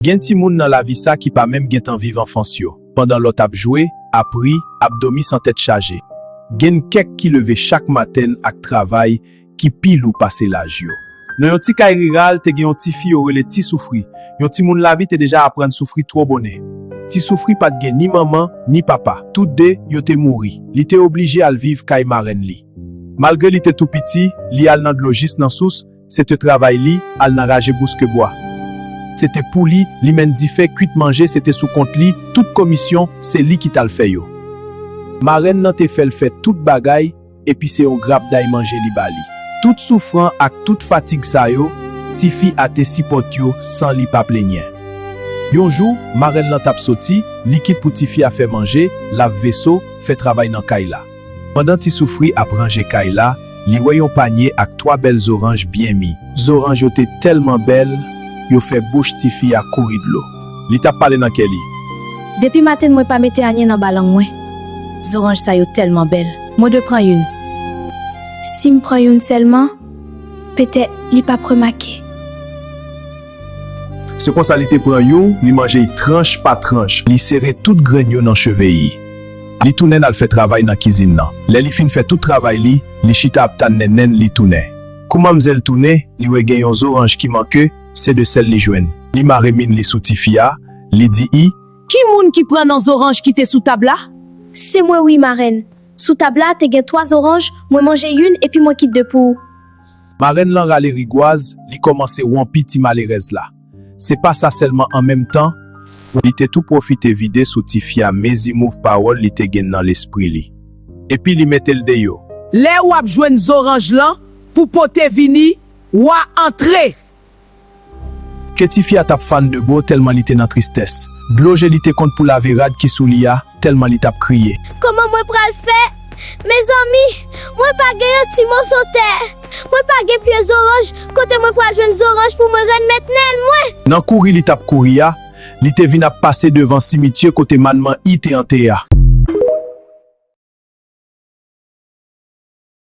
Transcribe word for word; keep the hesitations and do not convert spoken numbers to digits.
Gen timoun nan lavi sa ki pa menm gentan viv anfans yo. Pandan lòt ap jwe, ap ri, ap dòmi san tèt chaje. Gen kèk ki leve chak maten ak travay ki pi lou pase laj yo. Nan yon ti kay riral, te gen yon tifi yo rele Ti Soufri. Yon timoun lavi te deja aprann soufri twò bonè. Ti Soufri pa t gen ni manman, ni papa. Tout de yo te mouri. Li te oblije al viv kay marenn li. Malgre li te tou piti, li al nan dlo jis nan sous, se te travay li, al nan raje bouskebwa. Se te pou li, limenn dife, kwit manje, se te sou kont li, tout komisyon, se li ki t al fè yo. Marenn nan te fè l fè tout bagay, epi se yon grapday manje li ba li. Tout soufran ak tout fatig sa yo, tifi a te sipòt yo san li pa plenyen. Yon jou, marenn lan t ap soti, li kit pou tifi a fè manje, lav veso, fè travay nan kay la. Pandan Ti Soufri ap ranje kay la, li wè yon panye ak twa bèl zoranj byen mi. Zoranj yo te tèlman bèl, yo fè bouch tifi a kouri dlo. Li t ap pale nan kè li. Depi maten mwen pa mete anyen nan balang mwen. Zoranj sa yo tèlman bèl. Mwen dwe pran youn. Si m pran youn sèlman, petèt li p ap remake. Se konsa li te pran youn, li manje y tranch pa tranch. Li sere tout grenn yo nan cheve y. Li tounen al fè travay nan kizin nan. Lè li fin fè tout travay li, li chita ap tann nènèn li tounen. Kou manmzèl tounen, li wè gen yon zoranj ki manke, se de sèl li jwenn. Li mare min li sou tifi a, li di i. Ki moun ki pran nan zoranj ki te sou tab la? Se mwen wi, marenn. Sou tab la te gen twa zoranj, mwen manje youn epi mwen kit de pou ou. Marenn lan rale rigwaz, li kòmanse wonpi ti malerèz la. Se pa sa sèlman, an menm tan, li te tou pwofite vide sou tifi a mezi move pawòl li te gen nan lespri li. Epi li mete l deyò. Lè w ap jwenn zoranj lan pou pote vini, w a antre. Ke tifi a t ap fann de bo tèlman li te nan tristès. Dlo je li te konn pou lave rad ki sou li a, tèlman li t ap kriye. Kòman mwen pral fè? Mezanmi, mwen pa gen yon ti moso tè. Mwen pa gen pye zoranj, kote mwen pral jwenn zoranj pou mwen renn met nenn mwen? Nan kouri li t ap kouri a, li te vin ap pase devan simitye kote manman i te antere a.